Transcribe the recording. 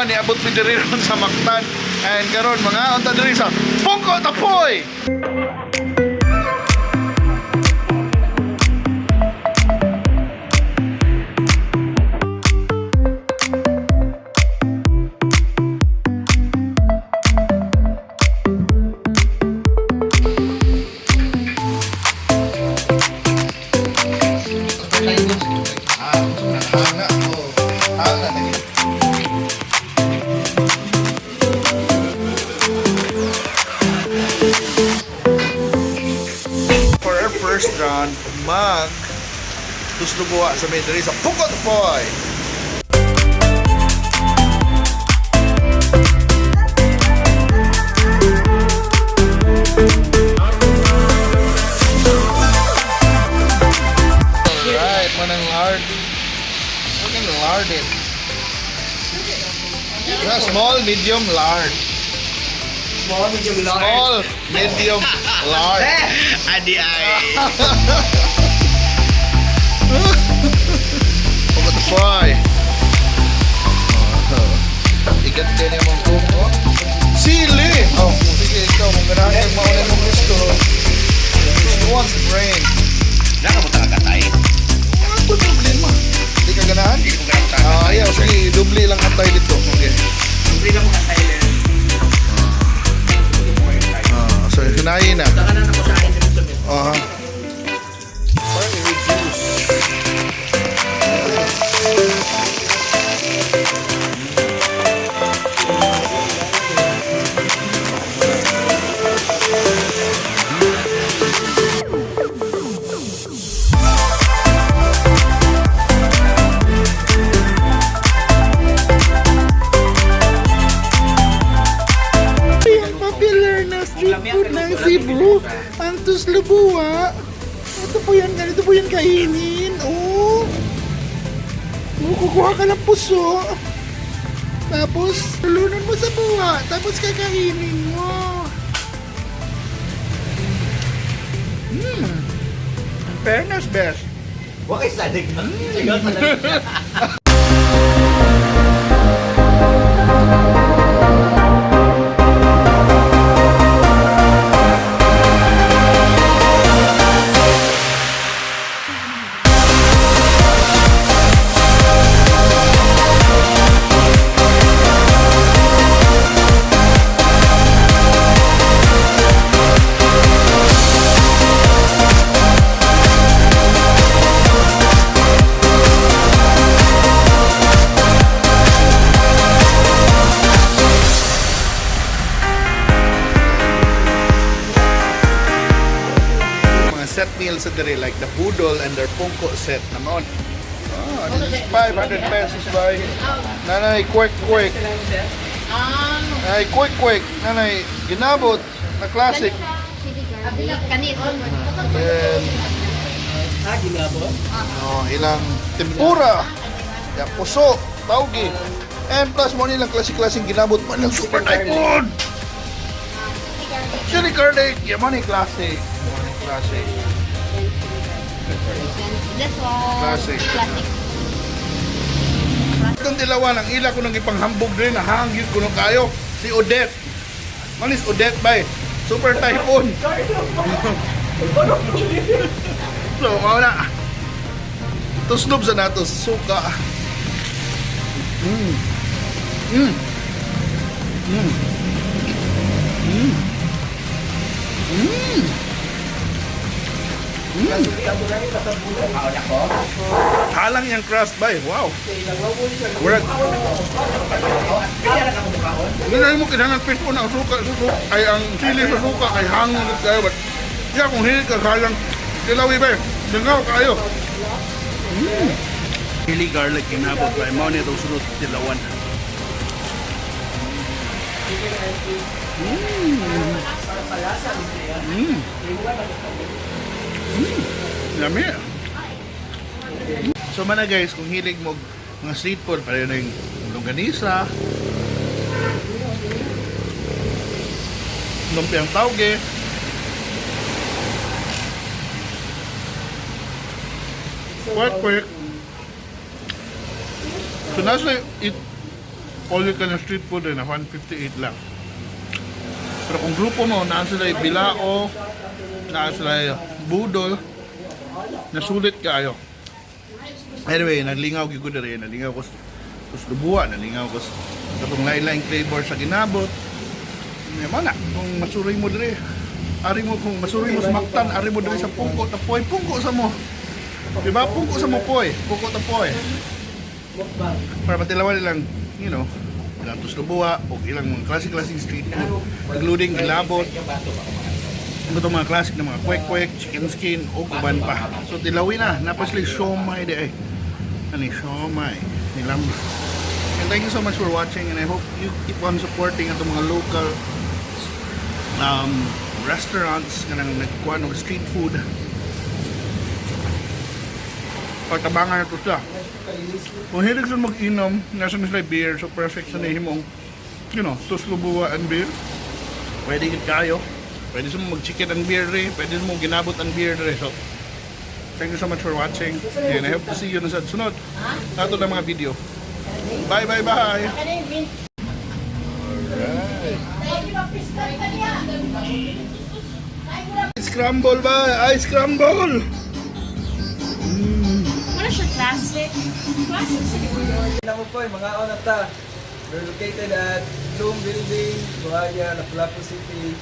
1, niabot mi diri ron sa Mactan. And karon mga unta diri sa Pungko Tapoy. For our first round, mag tuslubuha sa may diri sa Pungko Tapoy. Alright, manang lard. We can lard it. Yeah, small, medium, large. Small, medium, large. Small, medium, large. Adi ay. Pagkat fry. Igat kayo niya mong kuko. Sili! Oh, sige, ikaw. Kung ganahan kang mauna mong gusto. Gusto wants brain. Naka mo talaga tayo. Ano po problema? Hindi ka ganahan? Hindi ko ganahan talaga. Ah, ayaw. Sige, dubli lang ang tayo dito. Okay. Hindi lang mo katay lang. Ah, so, hinayin na. Taka na ako sa akin dito sa Aha. Parang i-reduce. Ang popular na street food ng Cebu, ang tuslubuwa. Ito po yan, ganito po yan kainin. Oh. Oh, kukuha ka ng puso. Tapos, tulunan mo sa buwa. Tapos kakainin mo. Fairness best. Wa kay salig. Sigaw sa Mga set meals sa diri like the budol and their pungko set na maon. Ah, this is 500 pesos by Nanay quick quick. Nanay quick quick. Nanay ginabot na classic. Kanit. Then Ah, ginabo. oh, ilang tempura. Ya, puso, tawgi. And plus mo nilang klase-klaseng ginabot mo nilang super typhoon. Chili garlic, yeah, mo ni classic. Mo ni classic. This one. Classic. Classic. Itong dilawan, ang ila ko nang ipanghambog rin, nahangyod ko nung kayo. Si Odette. Manis Odette, bay. Super typhoon. So, mauna. Tusnob sa nato, suka. Kaon ako. Halang yung crust, bay. Wow. Murag. Kaya lang ako mukaon. Hindi na mo kinahanglan piso na ang suka, suka, ay ang sili sa suka ay hangon ulit kayo. But, yeah, kung hindi ka halang, kilawi ba? Lingaw kayo. Chili garlic kinabot ba? Mao niya itong sunod dilawan. Yummy. So mana guys, kung hilig mo mga street food, pareho na yung longganisa, lumpiang tauge, quick quick. So nasa it All you can street food na 158 lang. Pero kung grupo mo, naa sila bilao, naa sila budol, nasulit kaayo. Anyway, naglingaw gyud ko diri, nalingaw ko sa tuslubuan, nalingaw ko sa katong lain-lain flavor sa ginabot. Mao na, kung masuroy mo diri, ari mo kung masuroy mo sa Mactan, ari mo diri sa Pungko, Tapoy, Pungko sa mo. Diba? Pungko sa mo poy, Pungko Tapoy. Para matilawan nilang, ilang tuslubuwa o ilang mga classic-classic street food, including gilabot, ano itong mga classic na mga kwek-kwek, chicken skin, o uban pa. So tilawin na, naa pa sila siomay di ay. Ano yung siomay? Nilam. And thank you so much for watching and I hope you keep on supporting atong mga local restaurants kanang nagkuha og street food. Pagtabangan na to siya. Kung hilig sa mag-inom, nasa na sila beer, so perfect sa nahimong, tuslubuwa and beer. Pwede gid kayo. Pwede sa mo mag-chicken and beer rin. Pwede mo ginabot and beer rin. So, thank you so much for watching. And I hope to see you na sa sunod. Ato na mga video. Bye, bye, bye! Alright. Scramble ba? Ay, scramble! Wala siya classic. Classic sa siguro. Nako po, mga na ta. We're located at Bloom Building, Buhaya, Lapu-Lapu City.